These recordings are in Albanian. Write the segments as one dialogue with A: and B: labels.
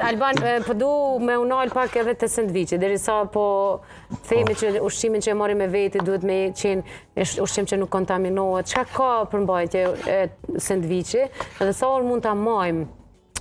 A: Alban, po du me u nal pak edhe te sendviçi, derisa po themi po. që ushqimin që e marrim me veti duhet me qenë ushqim që nuk kontaminohet. Çka ka përmbajtje sendviçi dhe sa orë mund ta majmë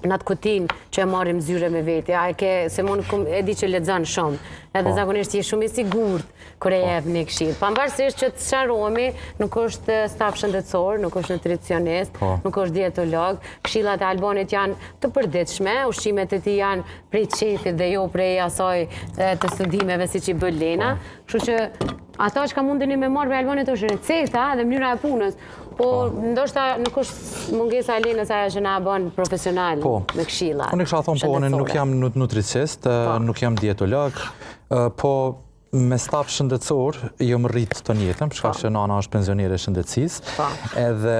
A: në atë kutinë që e marrim zyre me veti, a e ke, se unë e di që lexon shumë, edhe po. zakonisht je shumë i sigurt kur e po. jep një këshillë. Pavarësisht që të sqarohemi, nuk është staf shëndetësor, nuk është nutricionist, po. nuk është dietolog, këshillat e Albanit janë të përditshme, ushqimet e tij janë prej qejfit dhe jo prej asaj të studimeve siç i bën Lena, po. kështu që ato çka mundeni me marrë prej Albanit është receta dhe mënyra e punës, po, po. ndoshta nuk është mungesa e Lenës ajo që na bën profesional po. me këshilla.
B: Unë kisha thonë po, unë nuk jam nutricist, po. nuk jam dietolog, po me staf shëndetësor, jom rritë të jetën, për shkak po. që nana është pensionere e shëndetësisë, po. edhe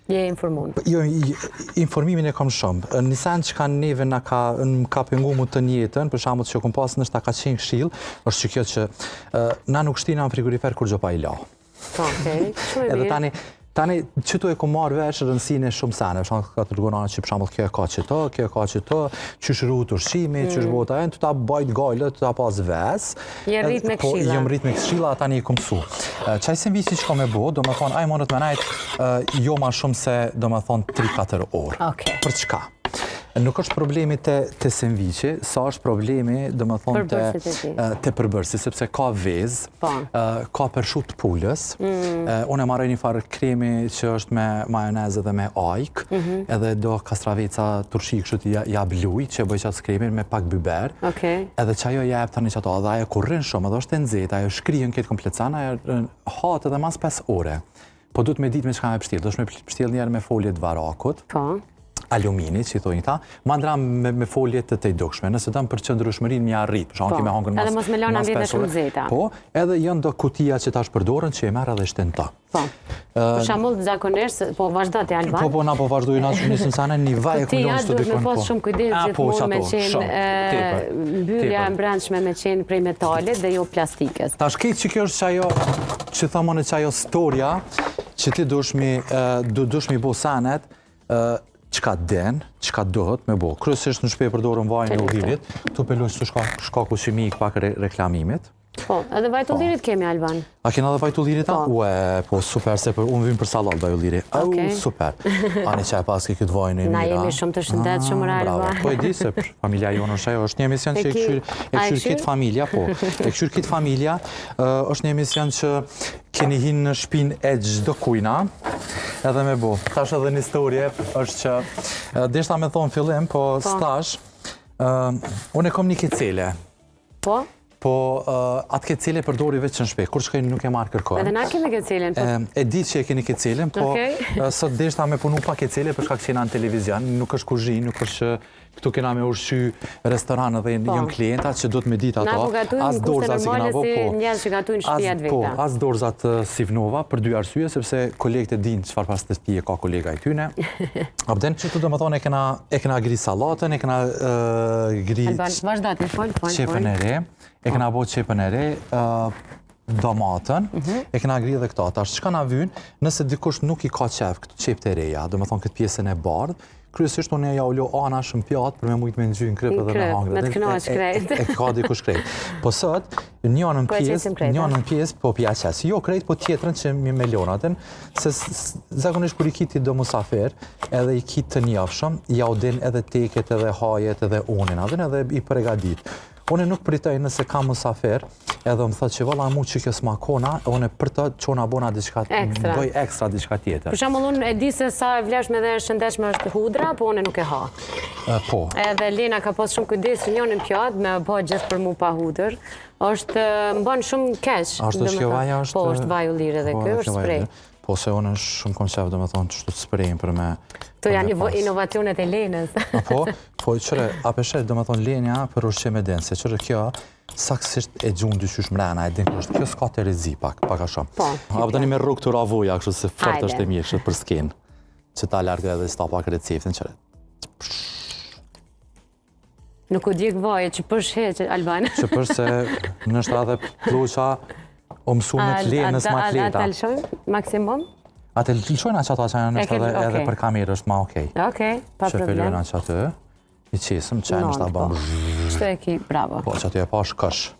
A: Je informun?
B: Jo, informimin e kom shumë. Një sen që ka neve na ka, më ka pengu mu të jetën, për shembull që kom pas nështë ka qenë këshill, është që kjo që na nuk shtina në frigorifer kurgjo pa i la.
A: Po, okej, shumë e
B: mirë. Edhe tani, Tani, qëtu e kom marrë vesh rëndësinë e shumë sene, për shembull, ka të nana që për shembull kjo e ka qëto, kjo e ka qëto, qysh ruhet ushqimi, mm. qysh bëhet ajo, të ta bajt gajle, të ta pas ves.
A: Je rrit me
B: po, këshilla. Po, jam rrit me këshilla, tani e kom mësu. Qaj sendviçi që ka me bo, do me thonë, ai mundet me nejt jo ma shumë se, do me thonë, 3-4 orë.
A: Okay.
B: Për çka? Nuk është problemi te, te sendviçi, sa është problemi, do me thonë, te, te përbërësi, sepse ka vezë, po. ka pershutë të pulës, mm. unë e marrë një farë kremi që është me majonezë dhe me ajkë, mm -hmm. edhe do kastraveca turshi kështu të ja, ja bluj, që e bëj qatë kremin me pak biber,
A: okay.
B: edhe që ajo ja jep tani qato, edhe ajo kur rrin shumë, edhe është e nxehtë, ajo shkrihen këtë komplet ajo hahet edhe mas 5 ore. Po duhet me ditë me çka me pështjell. Duhet me pështjell njëherë me folje të varakut.
A: Po.
B: Alumini, që i thonë këta, mandra me, me folje të tejdukshme. Nëse don për qëndrueshmërinë me arrit, për shembull po. kemi hangër
A: mas. Edhe mos me lënë ambiente shumë nxehta.
B: Po, edhe janë do kutia që tash përdoren që e merr edhe shtin
A: ta. Po. Për shembull, zakonisht, po vazhdo ti Alban.
B: Po po na po vazhdoj na shumë nisëm sa një vaj e
A: kulon të dikon. Po. Duhet me pas shumë kujdes po, gjithmonë me qenë mbyllja e brendshme me qenë prej metalit dhe jo plastikës.
B: Tash këtë që kjo është qajo që thamë unë qajo storja që ti dush mi du, dush mi bo sanet çka den, çka duhet me bo. Kryesisht në shtëpi përdorim vajin e ullirit, tu pe lush të shka, shkaku që mi ik pak re, reklamimit.
A: Po, edhe vaj të po. ullirit kemi Alban.
B: A kena edhe vaj të ullirit? Po. Ue, po super se për unë vim për sallat vaj ulliri. Au, okay. super. Ani që e paske këtë vajin e
A: mira. Na jemi shumë të shëndetshëm ah,
B: Alban. Po e di se për familja jonë është ajo, është një emision që e kqyr, e kqyr krejt familja, po. E kqyr krejt familja, është një emision që keni hinë në shpinë e çdo kujna, edhe me bo. Tash edhe një storje është që, deshta me thonë fillim, po, po. s'thash, unë e kom një kecele.
A: Po?
B: Po, atë kecele përdori veç në shpi, kur shkoj nuk e marr kërkon.
A: Edhe na kemi kecelen,
B: po. E di që e keni kecelen, po sot deshta me punu pa kecele për shkak që jena në televizion, nuk është kuzhinë, nuk është që këtu kena me ushqy restoran dhe po. janë klienta që do të me ditë ato.
A: Na po gatuajmë në kushte normale si po. njerëz që gatuajnë në shtëpia të
B: veta. Po, as dorëzat s'i vnova për dy arsye, sepse kolegët e dinë çfarë pastërtie ka kolega i tyne. Abden, që të do më thonë e kena, e kena gri sallatën, e kena uh, gri...
A: Alban, vazhdo ti, fol, fol,
B: Qepën e re, e kena bo qepën e re, uh, domatën, mm -hmm. e kena gri edhe këto. Tash, çka na vyn, nëse dikush nuk i ka qef këto qepët e reja, do më thonë këtë pjesën e bardhë, kryesisht unë ja u lo anash në pjatë për me mujtë me ngjy në kryp edhe me
A: hangër. Me të kënaq
B: krejt. E, e, ka dikush krejt. Po sot, njënën po pjesë, njënën pjesë, po pja qes. Jo krejt, po tjetrën që mi me lonatën, se zakonisht kur i ki ti do musafir, edhe i ki të njofshëm, ja u din edhe teket, edhe hajet, edhe unin, a din edhe i pregadit. Unë nuk pritoj nëse kam musafir, edhe më thotë që valla mu që kjo s'ma kona, unë për të qona bona diçka,
A: ekstra.
B: bëj ekstra diçka tjetër.
A: Për shembull unë e di se sa e vlefshme dhe e shëndetshme është hudra, po unë nuk e ha.
B: E, po.
A: Edhe Lena ka pas shumë kujdes që njënën pjatë me bë gjithë për mu pa hudër. Është më bën shumë keq.
B: A është kjo vaja është?
A: Po, është vaj ulliri dhe
B: po,
A: kjo është sprej.
B: Po se unë shumë kom qef, do me thonë, qështu të sprejnë për me...
A: Këto janë inovacionet e Lenës.
B: Po, po, qëre, a pe sheh, do me thonë, Lenja për ushqim e din, se qëre kjo, saksisht e gjunë dyqysh mrena, e din është, kjo s'ka terezi pak, pak a shumë.
A: Po.
B: A po tani me rrugë të ravoja, kështu se fort është e mirë, kështu për skenë, që ta largë edhe s'ta pak receptin, qëre.
A: Nuk u djeg vaji, që përsh heq, Alban.
B: Që përsh se nështë edhe pluqa, o mësu me të lenës ma të
A: leta. A të lëshojmë, maksimum?
B: A të lëshojnë që ata që janë nështë edhe, edhe për kamerë është ma
A: okej. Okej, pa problem.
B: Që fillojnë që atë. I qesëm, që është ta
A: po.
B: bëm
A: Qëto e ki, bravo.
B: Po, që aty e pash kësh.